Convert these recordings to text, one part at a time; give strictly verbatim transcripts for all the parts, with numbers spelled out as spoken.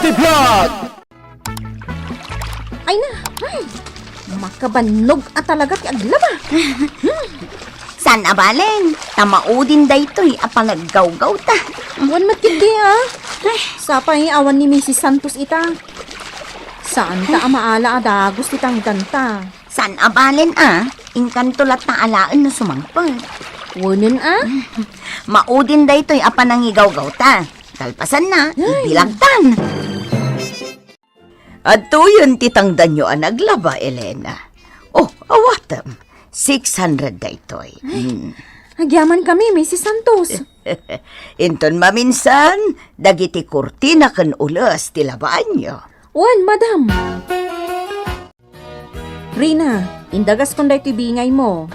Vlog! Ay na, ay, makabannog a talaga ti aglaba. Saan a balen, ta maudin daytoy a panaggawgawta. Wen met ketdi, a. Sapay awan ni Misis Santos ita. Saanta a maala a dagus ti tangdanta. Saan a balen, a, inkanto latta alaen no sumangpet. Wenen, a? Maudin daytoy a panangigawgawta. Kalpasanna, ay, ibilagtan. Adtoyen ti tangdanyo a naglaba, Elena. Oh, awatem. Six hundred daytoy. Ay, hmm, agyamankami, Misis Santos. Inton maminsan, dagiti kurtina ken ules ti labaanyo. Wen, madam. Rina, indagaskon daytoy bingaymo.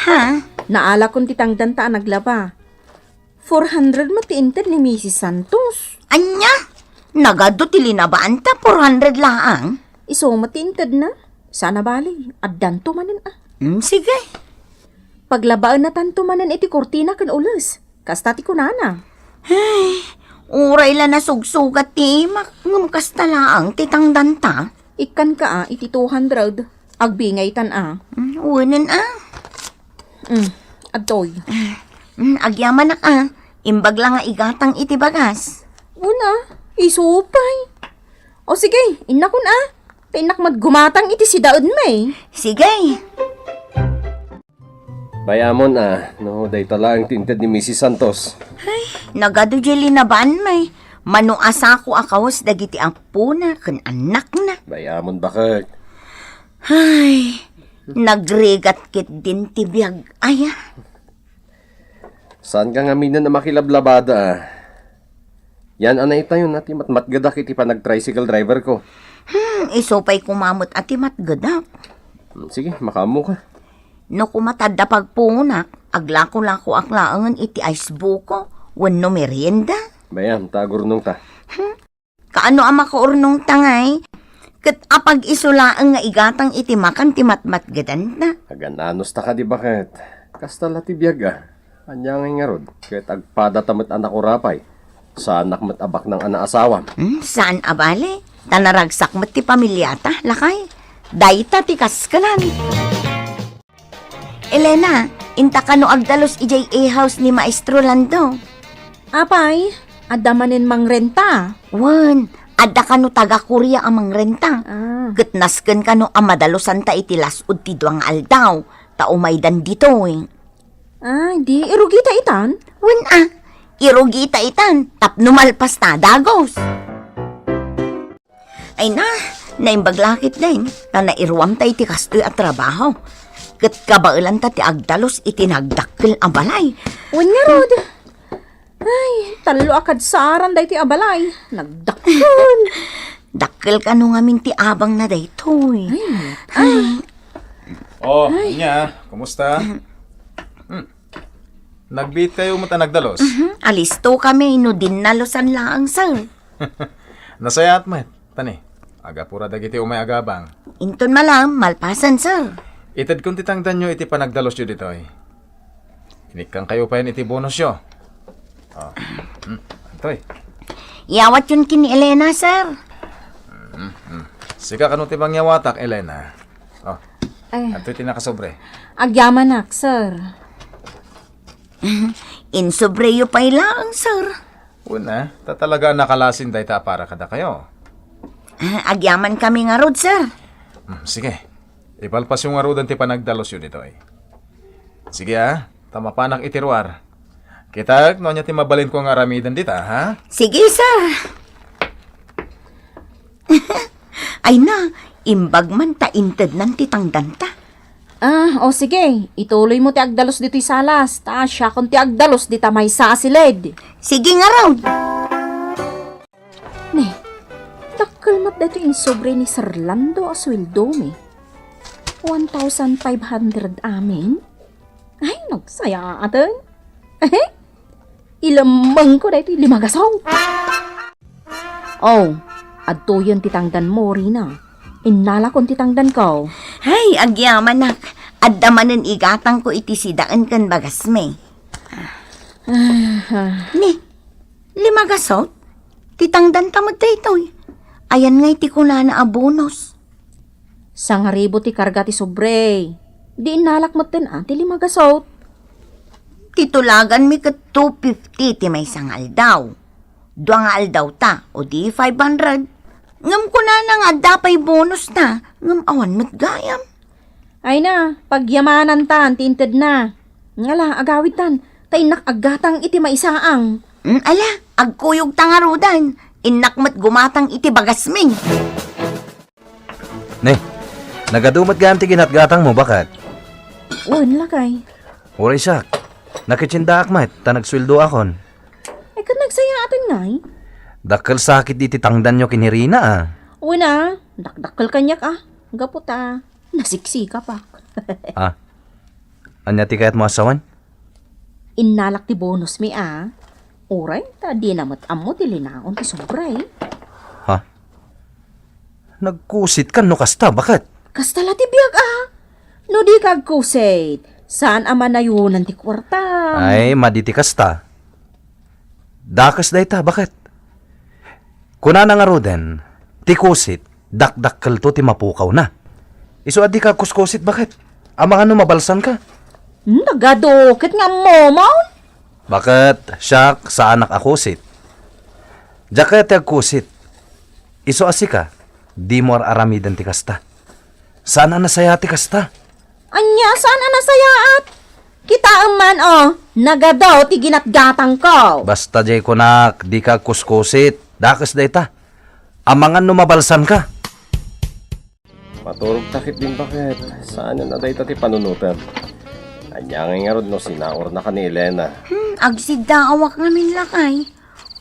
Ha? Naalakon ti tangdanta a naglaba. Four hundred met ti inted ni Misis Santos. Ania? Nagadu ti linabaanta, four hundred laang? Isu met ti intedna. Saan a bale, addanto manen, a. Hmm, sige. Paglabaennatanto manen iti kurtina ken ules. Kasta ti kunana. Ay, uray la nasugsugat ti imak, ngem kasta laang ti tangdanta. Ikkanka, a, iti two hundred. Agbingaytan, a. Mm, wenen, a. Mm, adtoy. Mm, agyamanak, a. Imbag la nga igatang iti bagas. Una, isu pay. O sige, innakon, a. Ta innak met gumatang iti sidaenmi. Sige. Bay-amon, a, no dayta laeng ti inted ni Misis Santos. Ay, nagadu diay linabaanmi. Mano a sako a kawes dagiti apona ken annakna. Bay-amon, baket. Ay, nagrigat ketdin ti biag, aya. Saanka ngaminen a makilablabada, a. Yan a naitayon a ti matmatgedak iti panag-tricycle driver ko. Hmm, isu pay koma met a ti matgedak. Hmm, sige, makaammoka. No koma ta adda pagpunak, aglako-lakoak laengen iti ice buko wenno merienda. Bay-am, ta agurnongta. Hmm? Kaano a makaurnongta ngay? Ket apag-isu laeng nga igatang iti makan ti matmatgedanta. Agan-anos ta kadi, baket. Kasta la ti biag, a. Ania ngay ngarud, ket agpadata met a nakurapay. Saanak met a baknang a naasawam. Hmm, saan a bale? Ta naragsak met ti pamiliata, lakay. Dayta ti kaskelan. Elena, inta kano agdalus idiay A-house ni Maestro Lando? Apay, adda manen mangrenta? Wen, adda kano taga-Korea a mangrenta. Ah. Ket nasken kano a madalosanta iti las-ud ti dua nga aldaw, ta umaydan ditoy. Ah, di, irugita itan? Wen a, irugita itan, tapno malpasta a dagus. Ay na, naimbag la ketdin, ta nairuamta iti kastoy a trabaho. Ket kabaelanta ti agdalus iti nagdakkel a balay. Wen ngarud. Ay, tallo a kadsaran daytoy a balay. Nagdakkel. Dakkel kano ngamin ti abangna daytoy. Ay, ay. Oh, ay. Ania, kumusta? Hmm. Nagbiit kayo met a nagdalus? Mhm. Alisto kami, no dinnalusan laeng, sir. Nasayaat met. Tani, agapura dagiti umay agabang. Inton malam, malpasan, sir. Itedkon ti tangdanyo iti panagdalusyo ditoy. Inikkan kayo payen iti bonusyo. Oh. Hmm. Antoy. Iyawatyon ken ni Elena, sir. Hmm, hmm. Sika kano ti mangyawatak, Elena. Oh. Ay. Antoy ti nakasobre? Agyamanak, sir. Insobreyo pay laeng, sir. Wen a, ta talaga a nakalasin dayta a para kadakayo. Ah, agyamankami ngarud, sir. Hmm, sige. Ipalpasyo ngaruden ti panagdalusyo ditoy. Sige a, ta mapanak iti ruar. Kitak no ania ti mabalinko nga aramiden dita, ha? Sige, sir. Ay na, imbag man ta intednan ti tangdanta. Ah, o sige, ituloymo ti agdalus ditoy salas, ta siakon ti agdalus dita maysa a siled. Sige ngarud. Ne, dakkel met daytoy insubre ni Sir Lando a sueldomi. One thousand five hundred amin? Ay, nagsayaaten. Ilemmengko daytoy lima gasong. Oh, adtoyen ti tangdanmo, Rina. Innalakon ti tangdanko. Ay, agyamanak. Adda manen igatangko iti sidaen ken bagasmi. Ah, ah. Ni, lima gasot? Ti tangdanta met daytoy. Ayan ngay ti kunana a bonus. Sangaribu ti karga ti sobre. Di innalak metten a ti lima gasut. Ti tulaganmi ket two fifty ti maysa nga aldaw. Dua nga aldaw ta, o di five hundred. Ngem kunana nga adda pay bonus ta, ngem awan met gayam. Ay na, pagyamanan tan ti intedna. Ngala, agawid tan, ta innak aggatang iti maisaang. Mm, ala, agkuyog ta ngaruden. Innak met gumatang iti bagasmi. Ne, nagadu met gayam ti ginatgatangmo, baket? Wen, lakay. Uray siak, nakitsindaak met ta nagsueldoakon. Ay, ket nagsayaaten ngay? Dakkel sakit iti tangdanyo ken ni Rina, a. Wen a, dakdakkel kaniak, a. Gapu ta nasiksikapak. A, ania ti kayatmo a sawen? Innalak ti bonusmi, a. Uray ta dina met ammo ti linaon ti sobre. Ha? Nagkusit kan no kasta, baket? Kasta la ti biag, a. No di ka agkusit, saan a manayonan ti kuarta. Ay, madi ti kasta. Dakes dayta, baket? Kunana ngaruden, ti kusit, dakdakkelto ti mapukawna. Isu a dika agkuskusit, baket? Amangan no mabalsanka? Nagadu, ket nga ammomon? Baket, siak, saanak a kusit. Diak kayat ti agkusit. Isu a sika, dimo ar-aramiden ti kasta. Saan a nasayaat ti kasta. Ania, saan a nasayaat? Kitaem man, o, nagadu ti ginatgatangko. Basta diay kunak, dika agkuskusit. Dakes dayta. Amangan no mabalsanka. Maturog ta ketdin, baket. Saanen a dayta ti panunotem. Ania ngay ngarud no sinaurnaka ni Elena? Hmm, agsiddaawak ngamin, lakay.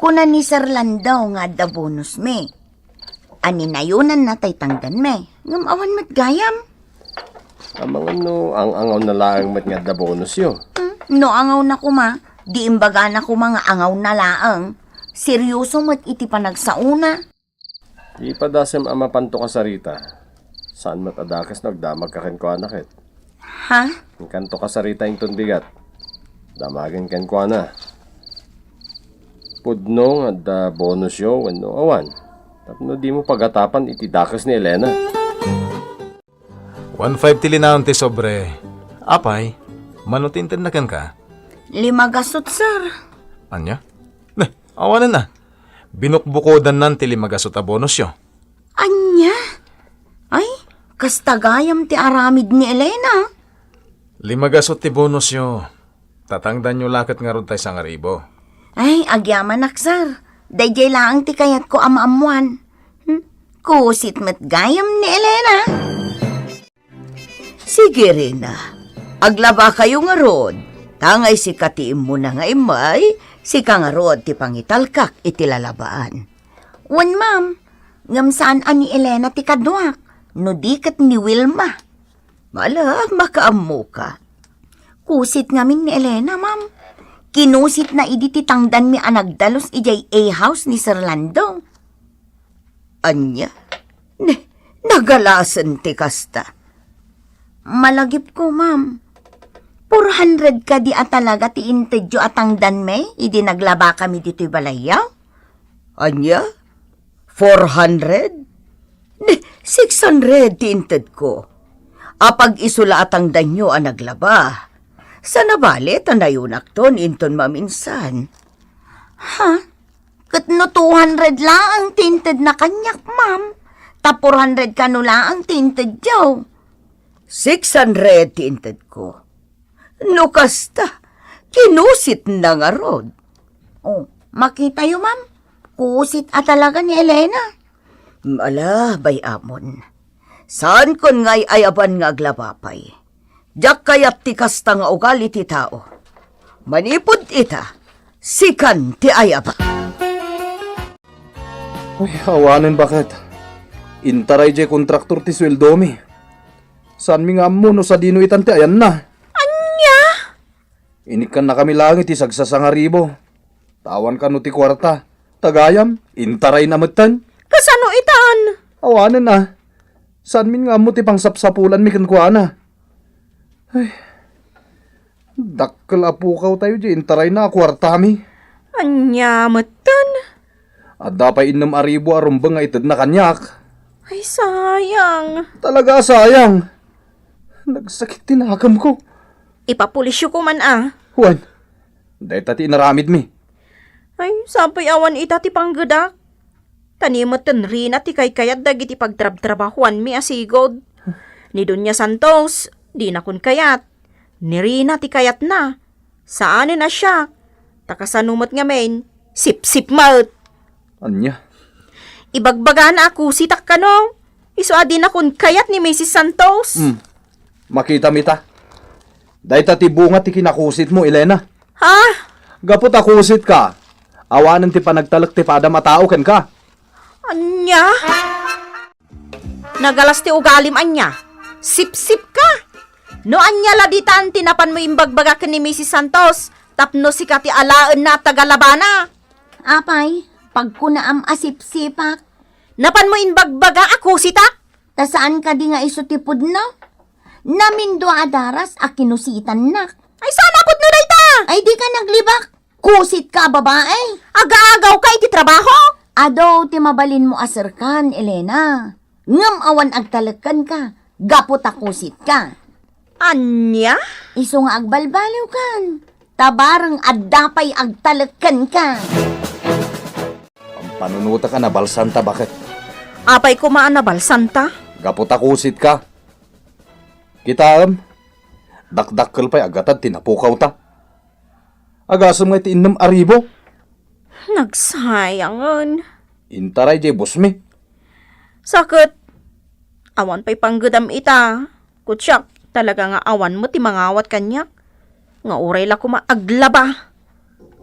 Kuna ni Sir Lando nga adda bonusmi. Aninayonanna tay tangdanmi. Ngem awan met gayam. Amangan no ang-angawna laeng met nga adda bonusyo. Hmm, no angawna koma, di imbagana koma nga angawna laeng. Seryoso met iti panagsaona. Ipadasem a mapanto kasarita. Saan met a dakes no agdamagka kenkuana ket. Ha? Inkanto kasarita inton bigat. Damagen kenkuana. Pudno nga adda bonusyo wenno awan. Tapno dimo pagatapan iti dakes ni Elena. One five ti linaon ti sobre. Apay, mano ti intedna kenka? Lima gasut, sir. Ania? Ne, awanen a. Binukbukodannan ti lima gasut a bonusyo. Ania? Ay, kasta gayam ti aramid ni Elena. Lima gasut ti bonusyo. Tatangdanyo la ket ngarud tay sangaribu. Ay, agyamanak, sir. Daydiay laeng ti kayatko a maammuan. Hmm? Kusit met gayam ni Elena. Sige, Rina. Aglabakayo ngarud. Tangay sika ti immuna nga immay, sika ngarud ti pangitalkak iti lalabaan. Wen, ma'am. Ngem saan a ni Elena ti kaduak, no di ket ni Wilma. Ala, makaammoka. Kusit ngamin ni Elena, ma'am. Kinusitna idi ti tangdanmi a nagdalus idiay A house ni Sir Lando. Ania? Ne, nagalasen ti kasta. Malagipko, ma'am. Four hundred kadi a talaga ti intedyo a tangdanmi idi naglabakami ditoy balayyo? Ania? Four hundred? Ne, six hundred ti intedko. Apag isu la a tangdanyo a naglaba. Sana bale ta nayonakton inton maminsan. Ha? Ket no two hundred laeng ti intedna kaniak, ma'am, ta four hundred kano laeng ti intedyo. Six hundred ti intedko. No kasta, kinusitna ngarud. Oh, makitayo, ma'am. Kusit a talaga ni Elena. Ala, bay-amon. Saankon nga ay-ayaban nga aglaba pay. Diak kayat ti kasta nga ugali ti tao. Manipud ita, sikan ti ayaba. Ay, awanen, baket. Intaray jay kontraktor ti sueldomi. Saanmi nga ammo no sadino itan ti ayanna. Ania? Inikkannakami laeng iti sagsasangaribo. Tawan kano ti kuarta. Tagayam, intarayna metten. Kasano itan? Awanen a. Saanmin nga ammo ti pangsapsapulanmi kenkuana. Ay, dakkel a pukaw tayo di intarayna a kuartami. Ania metten? Adda pay innem a ribu a rumbeng nga itedna kaniak. Ay, sayang. Talaga a sayang. Nagsakit ti nakemko. Ipapulisyo ko man a. Wen, dayta ti inaramidmi. Ay, sapay awan ita ti panggedak. Ta ni met ni Rina ti kaykayat dagiti pagtrabtrabahuanmi a sigud. Ni Doña Santos, dinakon kayat. Ni Rina ti kayatna. Saanen a siak. Ta kasano met ngamin, sipsip met. Ania? Ibagbagana a kusitak kano. Isu a dinakon kayat ni Misis Santos. Hmm. Makitam ita. Dayta ti bunga ti kinakusitmo, Elena. Ha? Gapu ta kusitka, awanen ti panagtalek ti padam a tao kenka. Ania? Nagalas ti ugalim, ania? Sipsip ka! No ania la ditan ti napanmo imbagbaga ken ni Misis Santos tapno sika ti alaenna a tagalabana? Apay, pagkunaam a sipsipak. Napanmo imbagbaga a kusitak? Ta saan kadi nga isu ti pudno? Namindua a daras a kinusitannak. Ay, saan a pudno dayta? Ay, di ka naglibak. Kusit ka a babae. Agaagaw ka iti trabaho? Adu ti mabalinmo a serkan, Elena. Ngem awan agtalek kenka, gapu ta kusit ka. Ania? Isu nga agbalbaliw kan. Ta bareng adda pay agtalek kenka. Pampanunotek a nabalsanta, baket. Apay koma a nabalsanta? Gapu ta kusit ka. Kitaem, dakdakkel pay a gatad ti napukawta. Agasem nga iti innem a ribu. Nagsayangen. Intaray jay busmi. Saket, awan pay panggedam ita. Ket siak, talaga nga awan met ti mangawat kaniak. Nga uray la koma aglaba.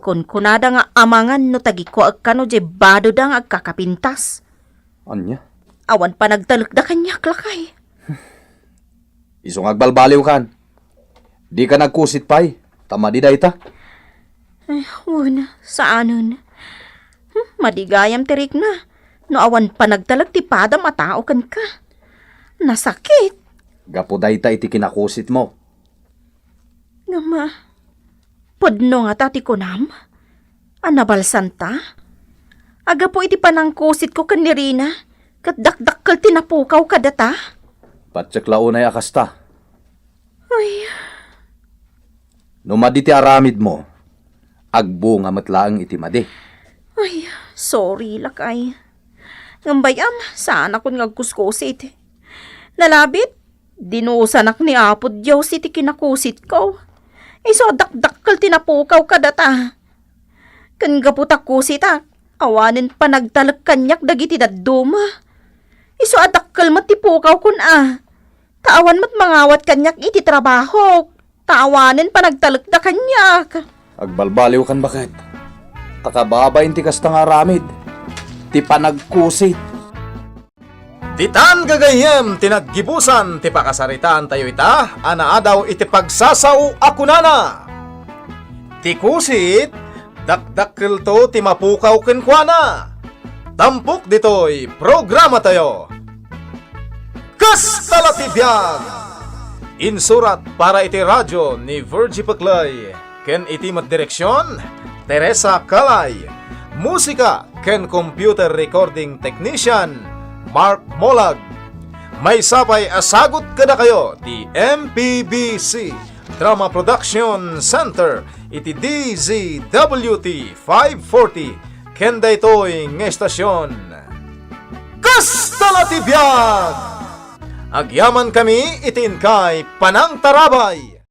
Kunkunada nga amangan no tagikuaek kano jay badoda nga agkakapintas. Ania? Awan panagtalekda kaniak, lakay. Isu nga agbalbaliw kan. Dika nagkusit pay, ta madi dayta. Eh, wen, saanen. Hmm, madi gayam ti rikna, no awan panagtalek ti padam a tao kenka. Nasakit. Gapu dayta iti kinakusitmo. Ngem, pudno ngata ti kunam? A nabalsanta? Agapu iti panangkusitko ken ni Rina, ket dakdakkel ti napukaw kadata? Patiek la unay a kasta. Ay. No madi ti aramidmo, agbunga met laeng iti madi. Ay, sorry, lakay. Ngem bay-am, saanakon nga agkuskusit. Nalabit, dinusanak ni Apo Dios iti kinakusitko. Isu a dakdakkel ti napukaw kadata. Ken gapu ta kusitak, awanen panagtalek kaniak dagiti dadduma. Isu a dakkel met ti pukawkon a. Ta awan met mangawat kaniak iti trabahok, ta awanen panagtalekda kaniak. Agbalbaliw kan, baket. Ta kababain ti kasta nga aramid, ti panagkusit. Ditan gagayyem ti naggibusan ti pakasaritaantayo ita a naadaw iti pagsasao a kunana, ti kusit, dakdakkelto ti mapukaw kenkuana. Tampok ditoy programatayo. Kasta la ti biag! Insurat para iti radio ni Virgie Peclay ken iti met direksion, Teresa Calay. Musika ken computer recording technician, Mark Molag. Maysa pay a sagut kadakayo ti M P B C Drama Production Center iti D Z W T five forty ken daytoy nga estasion. Kasta la ti biag! Agyamankami iti inkay panangtarabay.